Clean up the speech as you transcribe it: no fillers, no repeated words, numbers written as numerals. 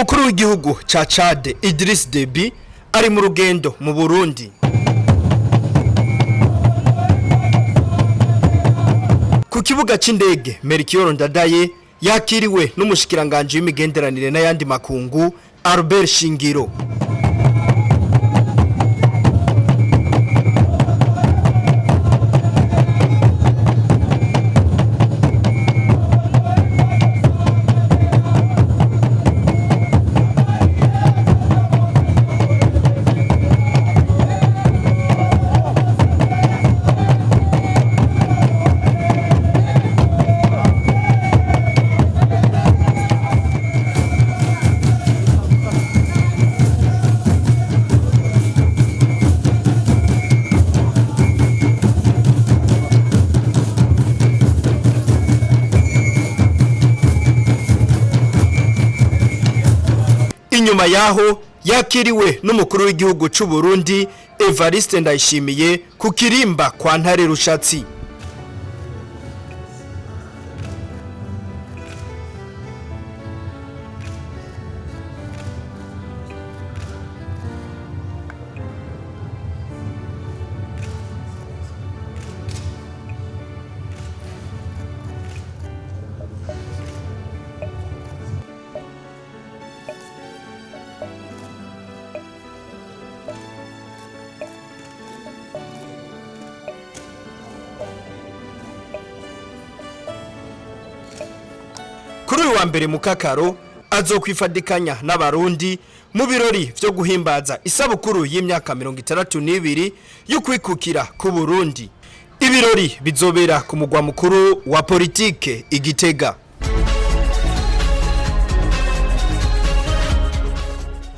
Umukuru w'igihugu ca Chad, Idris Deby, ari mu rugendo mu Burundi. Ku kibuga c'indege, Melchior Ndadaye yakiriwe n'umushikiranganje w'imigenderanire n'ayandi makungu, Albert Shingiro. Inyuma yaho yakiriwe n'umukuru w'igihugu c'u Burundi, Evariste Ndayishimiye, ku kirimba kwa Ntare Rushatsi. Kuri uyu wa mbere mukakaro azokwifadikanya n'Abarundi mu birori vyo guhimbaza isabukuru y'imyaka 62 y'ukwikukira ku Burundi. Ibirori bizobera ku mugwa mukuru wa politike, Igitega.